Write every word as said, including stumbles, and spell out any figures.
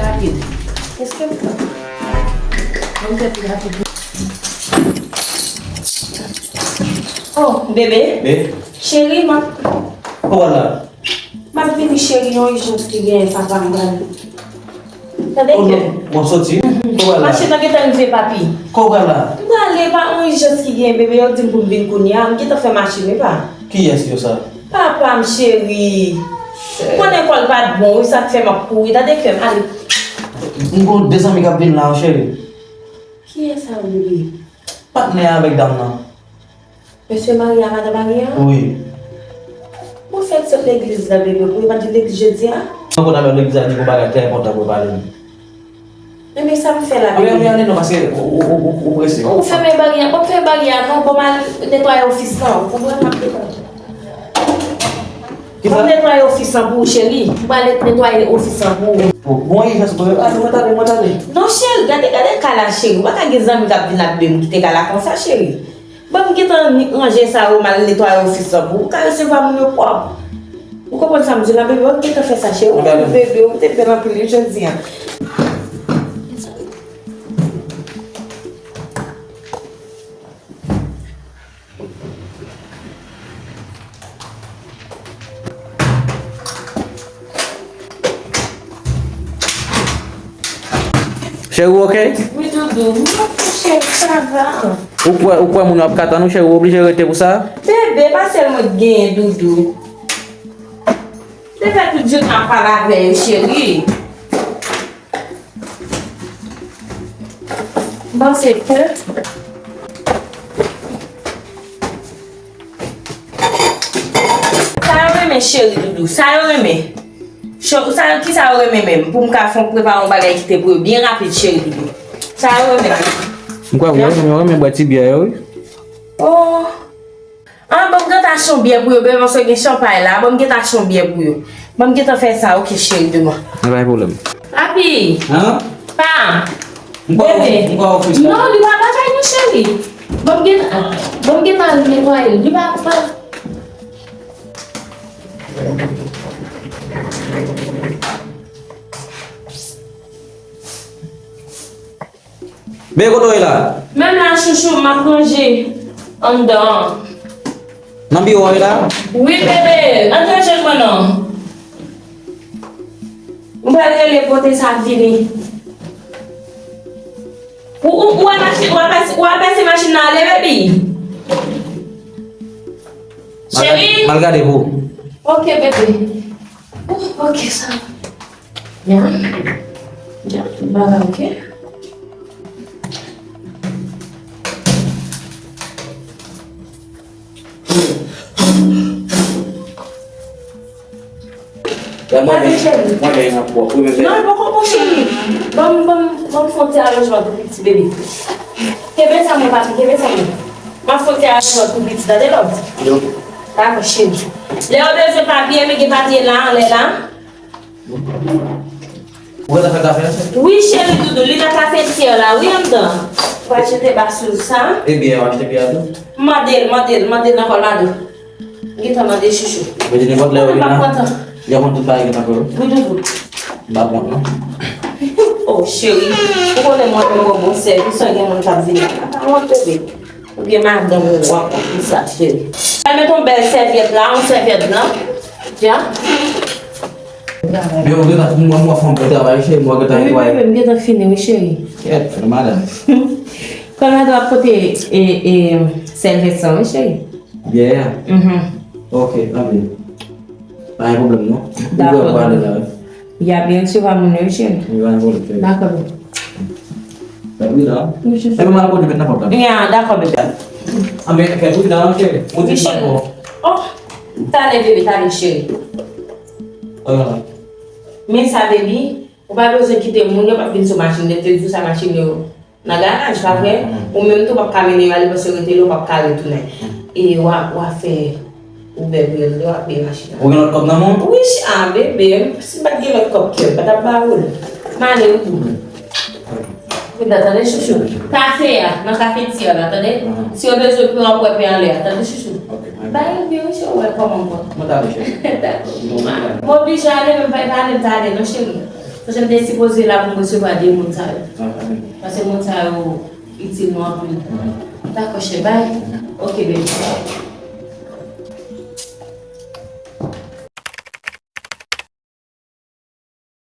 Rapid. Èske m ka? Ban m fè pi rapid. Oh, bebe. Be. Cheri, m ap Ou wè la? M ap vini, cheri, yon ijans ki genyen, papa m pral. Tande ke. Mwen soti. Ou wè la? Machin nan gentan rive, papi. Ou wè la? M prale, pa yon ijans ki genyen, bebe, yo di m pou m vin kounye a, m gentan fè machin, wi, pa. Kiyès yo sa? Papa m, cheri. Ou konnen kò l pa t bon, wi, sa k fè m ap kouri. Tande ke m ale. M gon de zanmi k ap vin la, cheri. Kiyès sa, bebe? Patnè avèk dam nan. Mesye Maria, madan Maria? Wi. Ou fèk sot legliz la, bebe, pou yo pa di legliz jodi a? Mwen konn al legliz la, di gon bagay trè enpòtan pou yo pale m. Ebyen, sa m fè la, bebe? Anben, anben, ale non, paske ou, ou, ou, ou prese. Ou fèmen barya, ou fè barya, non, bon, m al netwaye ofis lan. Ou wè m ap netwaye. Kisa? Ban m netwaye ofis lan pou ou, cheri. M prale netwaye ofis lan pou ou. Bon, ijans pou yo. Ale, mwen t ale, mwen t ale. Non, cheri, gade, gade ka la, cheri. Ou pa ka gen zanmi k ap vin ap bebe m kite ka la konsa, cheri. Ban m gentan ranje sa yo, m al netwaye ofis lan pou ou. Ou ka resevwa moun yo pwòp. Ou konprann sa m di w la, bebe? Ban m gentan fè sa, cheri. Ou menm bebe, ou te bèl anpil wi jodi a. Cheri, ou oke? Wi, doudou. Mwen oke, cheri, sa va. Ou kwè, ou kwè moun yo ap ka tann ou, cheri, ou oblije rete pou sa? Bebe, pa sèl mwen k genyen, doudou. Se fè tout jounen ap pale avè yo, cheri. M panse ke sa yo renmen, cheri doudou. Sa yo renmen. Cho-, sa yo, kisa yo renmen menm? Pou m ka fè, prepare yon bagay kite pou yo byen rapid, cheri doudou. Sa yo renmen. M kwè wi, yo renmen, yo renmen bwè ti byè yo, wi. Oh. Ah, ban m gentan achte yon byè pou yo, bebe, paske gen chanpay la. Ban m gentan achte yon byè pou yo. Ban m gentan fè sa, oke, cheri, demen. Nan pa gen pwoblèm. Papi! An? Pa! M pa Bebe! M pa ofis la. Non, li pa lakay nou, cheri. Ban m gentan, ban m gentan al netwaye l. Li pa, pa. Bebe, kote w ye la? Menm la, chouchou, m ap ranje anndan an. Nan biwo w ye la? Wi, bebe, antre jwenn mwen non. M pral rele pote sa vini. Ou, ou, ou wè machin, ou wè pèse, ou wè pèse machin nan ale, baby? Cheri? M al gade pou ou. Ok, bebe. Ou, ok, sa. Ya. Ya, tout bagay ok. Gade, cheri. Mwen gen yon pwòp, wi, bebe. Non, l poko bon, cheri. Ban m, ban m, ban m fè yon ti alonjman pou piti bebe. Kenbe sa mwen, papi, kenbe sa mwen. M ap fè yon ti alonjman pou piti, tande, love? Yo. Dakò, cheri. Lè yo bezwen papye, men gen papye la, anlè la. Ou gentan fè kafe a, cheri? Wi, cheri doudou, li nan kafetyè la, wi, anndan. Ou achte te ba sou sa? Ebyen, ou achte byè a tou? Mande l, mande l, mande l nan kòlmado. Gentan mande chouchou. Mwen di nenpòt lè yo vin la. Mwen pa kontan. Yo konn tout bagay gentan fè yo. Wi, doudou. M pa kont non. Oh, cheri, ou konnen mwen menm mwen bon sèvis, sa gen moun k ap vini. Pa wont, bebe. Oubyen madanm ou an konn sa, cheri. Al met yon bèl sèvyèt la, yon sèvyèt blan. Dja. Men ou gentan, mwen, mwen fè yon bon travay, cheri, mwen gentan netwaye. Wi, bebe, m gentan fini, wi, cheri. Kèt, fè madanm. Kòlmado ap pote, e, e, sèvyèt sa, wi, cheri. Byè a? Mhm. Ok, anben. Pa gen pwoblèm non. Dakò. Ou wè pou ale la, wi. Y ap byen resevwa moun yo, wi, cheri. Wi, pa gen pwoblèm, cheri. Dakò, bebe. Fè pridan. Wi, cheri. Epi m al kote met nan pòt la. Ya, dakò, bebe. Anben, fè pridan, cheri. Ou di pa twò. Oh, talè, bebe, talè, cheri. Ah. Men sa, baby, ou pa bezwen kite moun yo p ap vin sou machin, lè m te di w sa machin yo. Nan garaj, pa vre? Mm. Ou menm tou, w p ap ka mennen yo ale, paske rete la, w p ap ka retounen. Mm. E w a, w a fè Uber pou yo, w a peye machin nan. Ou gen lòt kòb nan men w? Wi, ch-, a, bebe, si m pa t gen lòt kòb, kè m pa t ap ba ou l. M ale, wi. Mm. Kounya, tande, chouchou. Kafe a, nan kafetyè la, tande? Mm. Si yo bezwen pou yo ap wè pe anlè a, tande, chouchou? Ok, ok. Ba yo byen, wi, cheri, w wè kòman m pran. Mwen ta ale, cheri. Dakò. Bon, m oblije ale, men pa, pa ale, m ta ale, non, cheri. Paske m te sipoze la pou m resevwa de moun sa yo. Paske moun sa yo itil nou anpil. Dakò, chè, bay. Ok, baby.